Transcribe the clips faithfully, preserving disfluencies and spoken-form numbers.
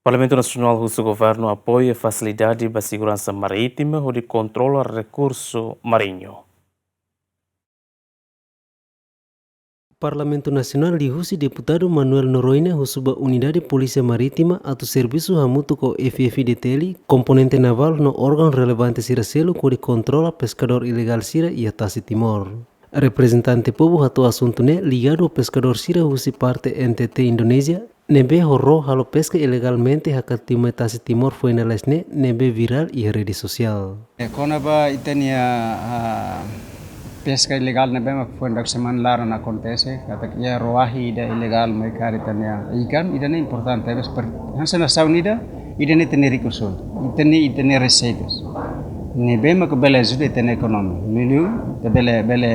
Parlamentu Nasionál husu governu apoiu fasilidade ba seguransa marítima hodi kontrola rekursu mariñu. Parlamentu Nasionál liuhusi deputadu Manuel Noronha husu ba Unidade Polísia Marítima atu servisu hamutuk ho F F D T L, komponente navál no órgaun relevante sira seluk hodi kontrola peskadór ilegál sira iha tasi Timor. Reprezentante povu hato'o asuntu ne'e ligadu ho peskadór sira husi parte N T T Indonézia, ne'ebé ho ró halo peska ilegalmente hakat tiha mai tasi Timor foin lalais ne'e, ne'ebé virál iha rede sosiál. E, kona-ba ita-nia, ah, peska ilegál ne'ebé mak foin dak semana laran akontese, katak iha ró ahi ida ilegál mai kaer ita-nia ikan, ida-ne'e importante, tebes per, hanesan nasaun ida, ida-ne'e ita-nia rekursu, ita-nia, ita-nia reseitas. Ne'ebé mak bele ajuda ita-nia ekonomia. Liuliu, ita bele, bele,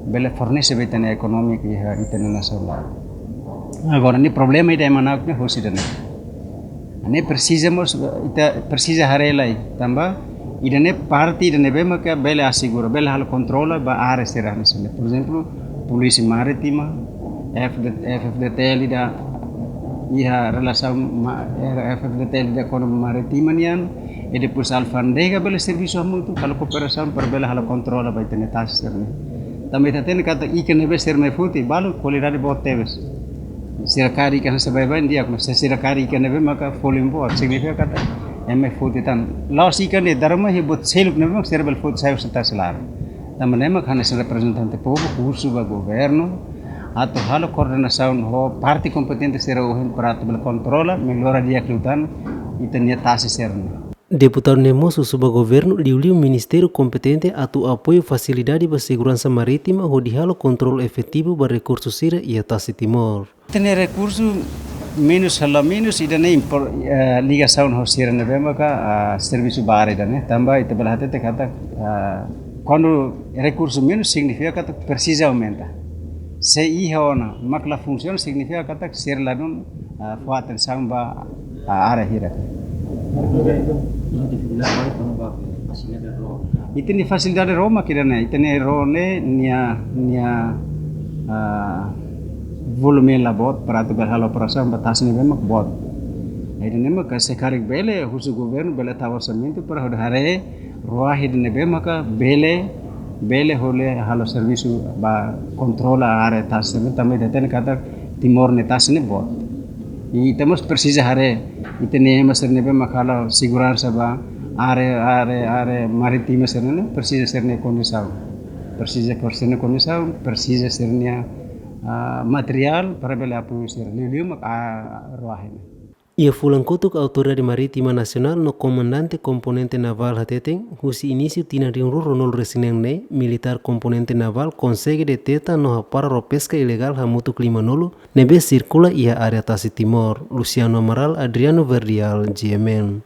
bele fornese ba ita-nia ekonomia iha ita-nia nasaun laran. Agora, ne'e problema ida ema na'ok ne'e husi ida-ne'e. Ne'e presiza mós, ita presiza haree lai, tanba ida-ne'e parte ida ne'ebé maka bele asegura, bele halo kontrola ba área sira hanesan ne'e. Por ezemplu, Polísia Marítima, F D, F F D T L ida iha relasaun ma, F F D T L ida kona-ba marítima nian, i depois alfándega bele servisu hamutuk, halo kooperasaun para bele halo kontrola ba ita-nia tasi sira-ne'e. Tanba ita hatene katak ikan ne'ebé sira mai foti, balu kualidade boot tebes. Sira kaer ikan hanesan baibain di'ak, mas se sira kaer ikan ne'ebé maka folin boot, signifika katak ema mai foti tan. La'ós ikan de'it, dala ruma iha buat seluk ne'ebé mak sira bele foti sai husi tasi laran. Tanba ne'e mak hanesan reprezentante povu husu ba governu atu halo koordenasaun ho parte kompetente sira ohin para atu bele kontrola, mellora di'ak liután ita-nia tasi sira-ne'e. Deputadu ne'e mós husu ba governu liuliu ministériu kompetente atu apoiu fasilidade ba seguransa marítima hodi halo kontrolu efetivu ba rekursu sira iha tasi Timor. Ita-nia rekursu menus, halo menus, ida-ne'e impor-, eh, ligasaun ho sira ne'ebé maka, ah, servisu ba área ida-ne'e, tanba ita bele hatete katak, ah, kuandu rekursu menus signifika katak presiza aumenta. Se iha ona mak la funsiona signifika katak sira ladún, ah, fó atensaun ba, ah, área hirak. Ita-nia fasilidade ró mak ida-ne'e, ita-nia ró ne'e nia, nia, ah, volume la boot para atu bele halo operasaun ba tasi ne'ebé mak boot. Ida-ne'e maka se karik bele husu governu bele tau orsamentu para hodi haree ró ahi ida ne'ebé maka bele, bele hodi halo servisu ba kontrola área tasi ne'e tanba ita hatene katak Timor nia tasi ne'e boot. I ita mós presiza haree ita-nia ema sira ne'ebé mak halo seguransa ba área, área, área marítima sira-ne'e, presiza sira-nia kondisaun. Presiza sira-nia kondisaun, presiza sira-nia, ah, materiál para bele apoiu sira. Liuliu mak, ah, ró ahi ne'e. Iha fulan kotuk Autoridade Marítima Nasionál no Komandante Komponente Navál hateten, husi inísiu tinan rihun rua ruanulu-resin-neen ne'e, militár komponente navál konsege deteta no hapara ró peska ilegál hamutuk limanulu, ne'ebé sirkula iha área tasi Timor. Luciano Amaral, Adriano Verdial, G M N.